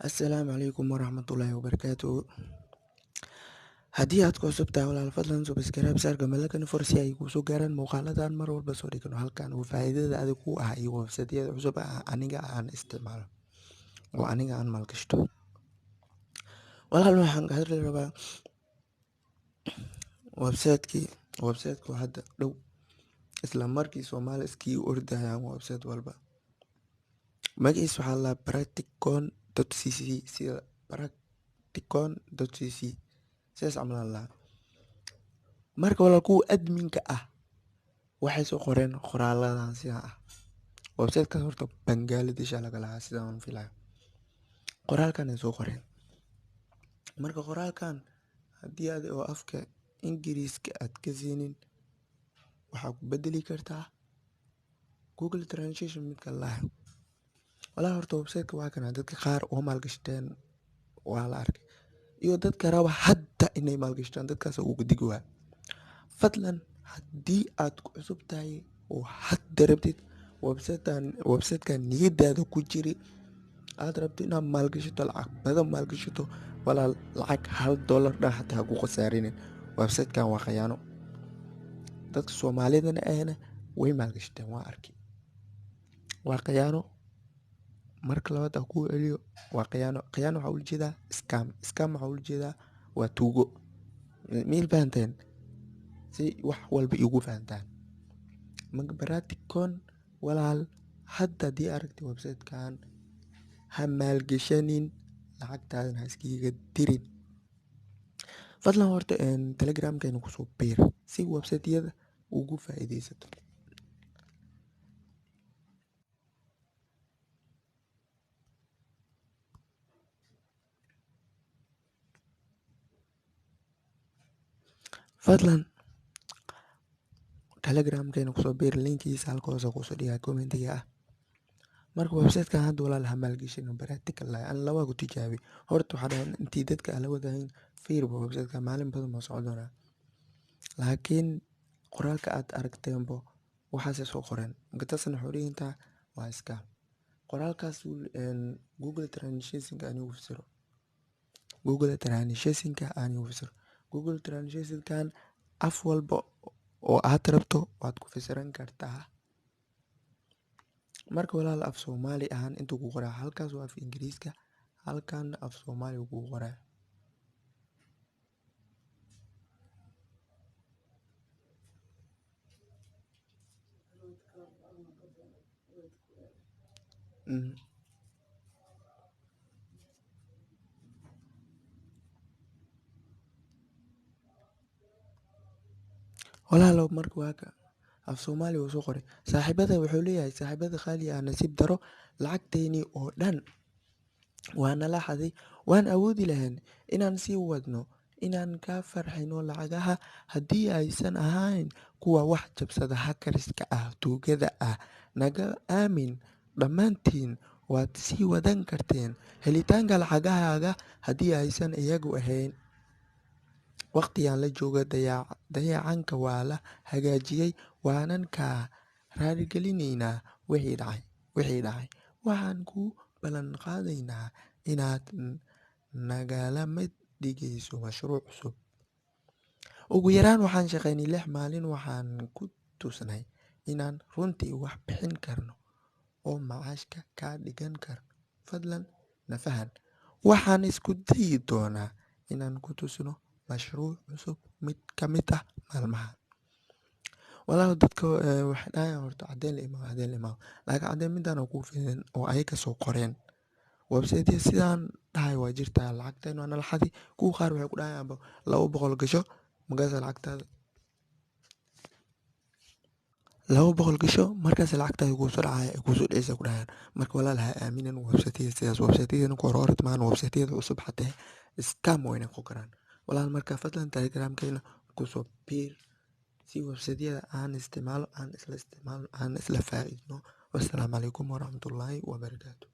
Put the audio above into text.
Assalaamu calaykum waraxmatullaahi wabarakaatuhu. Haddii aad ku cusub tahay walaal, fadlan subscribe saar, gambalkan fur si ay kuusoo gaaraan muuqaaladan mar walba soo dhigno halkan oo faa'iidada adig ku ah iyo website-yada cusub ah aniga aan isticmaalo oo aniga aan maalgashto. Walaal, waxaan ka hadli rabaa website-kii, website-ku hadda dhow isla markii Soomaali iskiga ordayaan. Website walba magaciisa waxaa la practicon.cc, sida practicon.cc sidaas camal aa la. Marka walaal, kuwa adminka ah waxay soo qoreen qoraaladan sidan ah. Website-kaas horta Bangladesh aa laga lahaa sidaan filayo. Qoraalkan ay soo qoreen. Marka qoraalkan haddii aad oo afka Ingiriiska aad ka siinin, waxaa ku bedeli kartaa Google Translation midka la lahayo. Walaal, horta website-ka waa kana. Dadka qaar oo maalgashteen waa la arkay iyo dadka raba hadda inay maalgashtaan, dadkaas ugu digi waay. Fadlan, haddii aad ku cusub tahay oo hadda rabtid website-kan, website-kan niyadaada ku jiri aad rabto inaad maalgashato, lacag badan maalgashato, walaal, lacag $1 dhan xataa ha ku khasaarinin. Website-kan waa khayaano. Dadka Soomaalidana ahna way maalgashteen, waa arkay, waa khayaano. Marka labaad aan kuu celiyo, waa khiyaano. Khiyaano waxaa ula jeedaa scam. Scam waxaa ula jeedaa waa tuugo. Miil fahanteen si wax walba igu fahantaan. Marka Practicon, walaal, hadda haddii aragtay website-kan, ha maalgashanin, lacagtaadana ha iskaga dirin. Fadlan horta Telegramkeena kusoo biir si website-yada ugu faa'iidaysato. Fadlan Telegramkeena kusoo biir, linkiisa halka hoose kusoo dhigaa commentiga ah. Marka website-kan hadda, walaal, ha maalgashan. Practical lahay an labaa ku tijaabi. Horta waxaa dhahay intii dadka aan la wadaagin fiirba, website-ka maalin badan baa socon doonaa, laakiin qoraalka aad aragteenbo waxaasay soo qoreen. Marka taasna waxay udhigantaa waa scam. Qoraalkaas Google Translation-ka anigu fasiro, Google Translation-ka anigu fasiro. Google Translation-kan af walba oo aad rabto waad ku fasiran kartaa. Marka walaal, af Soomaali ahaan intuu ku qoraa halkaas waa af Ingiriiska, halkan af Soomaali kuu qoraa. Walaalow, marka waa ka af Soomaali uu soo qoray. Saaxiibada, wuxuu leeyahay, saaxiibada qaali ah, nasiib daro lacagteynii oo dhan waa nala xaday. Waan awoodi lahayn inaan sii wadno inaan ka farxino lacagaha haddii aysan ahayn kuwa wax jabsada, hackers-ka ah, tuugada ah. Naga aamin, dhammaantiin waad sii wadan karteen helitaanka lacagahaaga haddii aysan iyagu ahayn. Waqtigan la joogo dayacanka waa la hagaajiyay, waanan kaa raaligelinaynaa wixii dhacay. Wixii dhacay, waxaan kuu ballan qaadaynaa inaad nagala mid dhigayso mashruuc cusub. Ugu yaraan waxaan shaqaynay 6 maalin. Waxaan ku tusnay inaan runtii wax bixin karno oo macaashka ka dhigan karno. Fadlan na fahan, waxaan isku dayi doonaa inaan ku tusno mashruuc cusub mid ka mid ah maalmahan. Walaal, dadka waxay dhahayaan horta caddeyn la imaw, caddeyn la imaw, laakiin caddeyn midaan oo kuu filan oo ayaga soo qoreen website sidaan dhahay waa jirtaa. Lacagteen waa nala xadi. Kuwa qaar waxay ku dhahayaanba 200 gasho, markaas lacagtaada 200 gasho, markaas lacagtaada kuusoo dhacaya, kuusoo dhiceysa ku dhahayaan. Marka walaal, ha aaminin website-yada sidaas. Website-yada ku hor orod maahan. Website-yada cusub xataa scam way noqon karaan, walaal. Marka fadlan Telegramkeena kusoo biir si website-yada aan isticmaalo aan isla isticmaalno, aan isla faa'iidno. Wassalaamu calaykum waraxmatullaahi wabarakaatu.